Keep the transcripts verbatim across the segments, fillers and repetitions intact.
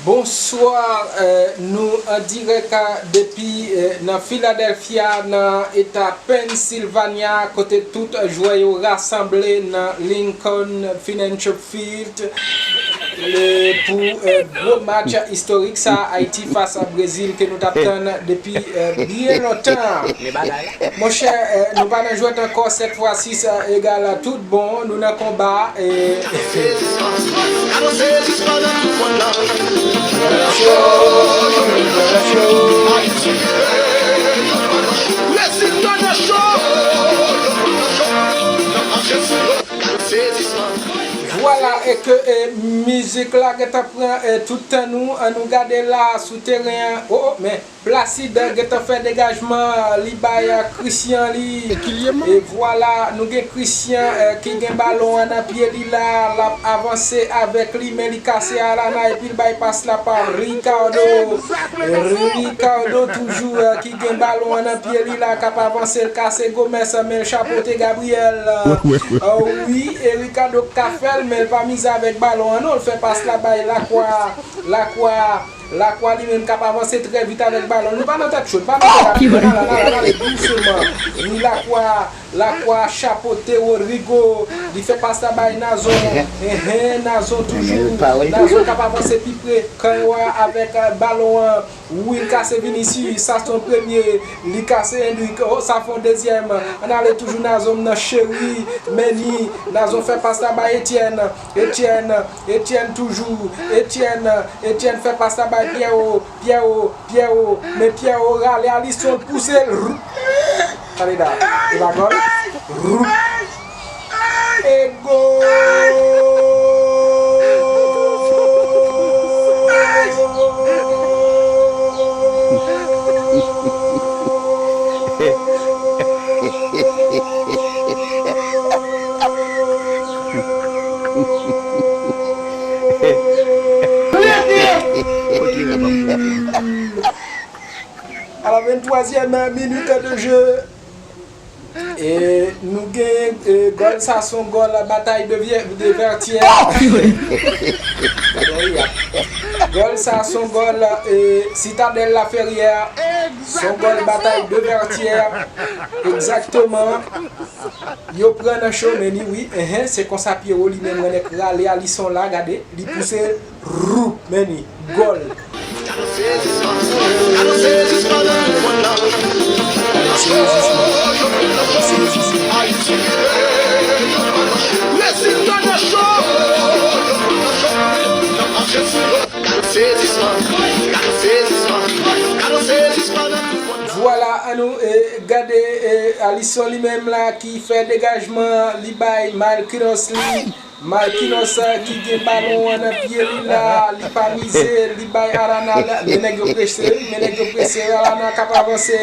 Bonswa, eh, nou an dirèk, eh, depi, eh, nan Philadelphia, nan eta Pennsylvania, kote tout jwè yo rasanble nan Lincoln Financial Field, eh, pou, eh, gwo match istorik sa, Ayiti fas a Brezil, ke nou t ap tann depi, eh, byen lontan. Monchè, eh, nou pa nan jwèt ankò, sèt fwa sis egal tout bon, nou nan konba, eh. Vwala, e ke, eh, mizik la gentan pran, eh, tout tan nou, an nou gade la sou teren an. Oh, oh, men Placide gentan fè degajman, li bay, eh, Christian li. E vwala, nou gen Christian, eh, ki gen balon an nan pye li la, l ap avanse avèk li, men li kase Alana epi l bay pas la pa Ricardo. Ricardo toujou, eh, ki gen balon an nan pye li la, k ap avanse, l kase Gomez, men l chapote Gabriel. Ah wi, e Ricardo k ka fè l, men l pa mize avèk balon an non, l fè pas la bay Lakwa, Lakwa, Lakwa li menm k ap avanse trè vit avèk balon. Nou pa nan tèt cho, nou pa nan tèt cho. N ale, n ale, n ale dousman. Ni Lakwa, Lakwa chapote Rodrigo. Li fè pas la bay Nazon. Enhen, Nazon toujou. Nazon k ap avanse pi pre. Kanwa avèk, eh, balon an. Wi, l kase Vinicius. Sa se yon premye. Li kase Endrick. Oh, sa fè yon dezyèm. N ale toujou Nazon nan cheri. Meni. Nazon fè pas la bay Etienne. Etienne. Etienne toujou. Etienne. Etienne fè pas la bay Pierrot. Pierrot, Pierrot, men Pierrot rale Alisson, l pouse l. Rrr. Tande la, e pa gòl. Rrr. E gòl. A la venntwazyèm minute de jeu. E nou gen, e, gòl sa, se yon gòl batay de, de Vètyè. Gòl sa, se yon gòl, e, Sitadèl Laferyè. Se yon gòl batay de Vètyè. Egzakteman. Yo pran nan cho, Meni, wi. Enhen, se konsa Pierrot li menm renmen rale Alisson la, gade. Li pouse, rou, Meni, gòl. Vwala, annou, e, gade, e, Alisson li menm la ki fè degajman, li bay Marquinhos li. Marquinhos, e, ki gen balon an nan pye li la, li pa mize, li bay Alana la. Men nèg yo prese, wi, men nèg yo prese, Alana k ap avanse,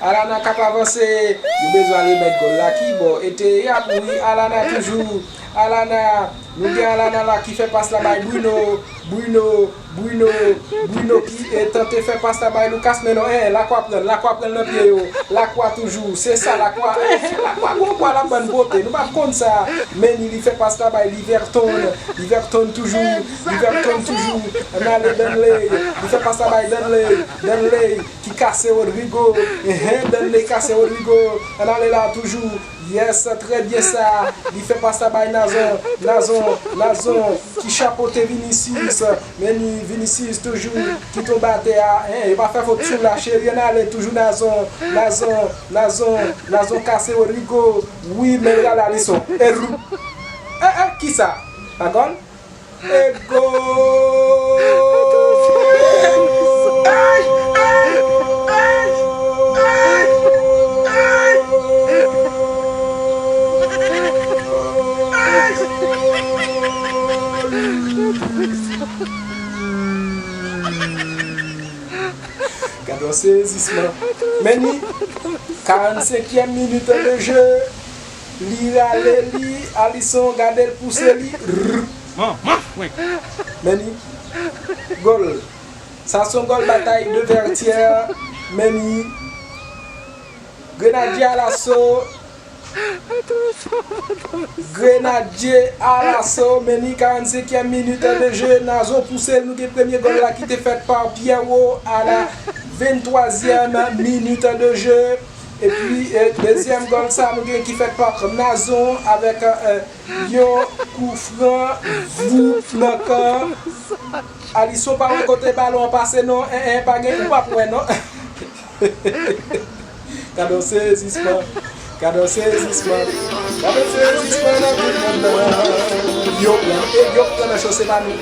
Alana k ap avanse. Yo bezwen al remèt gòl la, ki bò? E te y ap, wi, Alana toujou, Alana, nou gen Alana la ki fè pas la bay Bruno, Bruno, Bruno, Bruno ki, e, tante fè pas la bay Lucas, men non, en, Lakwa pran l, Lakwa pran l nan pye yo, Lakwa toujou, se sa, Lakwa, en, en, Lakwa gon pwa l ap ban n pote, nou pa t konn sa, men li, li fè pas la bay Liverton, Liverton toujou, Liverton toujou, ann ale Danley, li fè pas la bay Danley, Danley ki kase Rodrigo, enhen, Danley kase Rodrigo, ann ale la toujou, Yes, trè byen sa. Li fè pas la bay Nazon. Nazon, Nazon ki chapote Vinicius. Men ni Vinicius toujou ki tonbe atè a. En, yo pa fè fot sou la, cheri, ann ale toujou Nazon. Nazon, Nazon, Nazon kase Rodrigo. Wi, men l rale Alisson. E rou. E, e, kisa? Pa gòl? E gòl! Gade yon sezisman. Men ni karannsenkyèm minit de jeu. Li rale li, Alisson gade l pouse li. Rrr. Men ni. Gòl. Sa se yon gòl batay de Vètyè. Men ni. Grenadye Alaso. Grenadye Alaso, men ni karannsenkyèm minit de jeu, Nazon pouse l, nou gen premye gòl la ki te fèt pa Pierrot a la venntwazyèm minit de jeu. Epi, eh, dezyèm gòl sa, nou gen ki fèt pa Nazon avèk, eh, yon kou fran, voup nan kan. Alisson pa wè kote balon an pase non, en, en, pa gen, ou p ap wè non. Gade yon sezisman. Gade yon sezisman. Gade yon sezisman nan tout mond nan. Yo pran, e yo pran nan cho, se pa nou.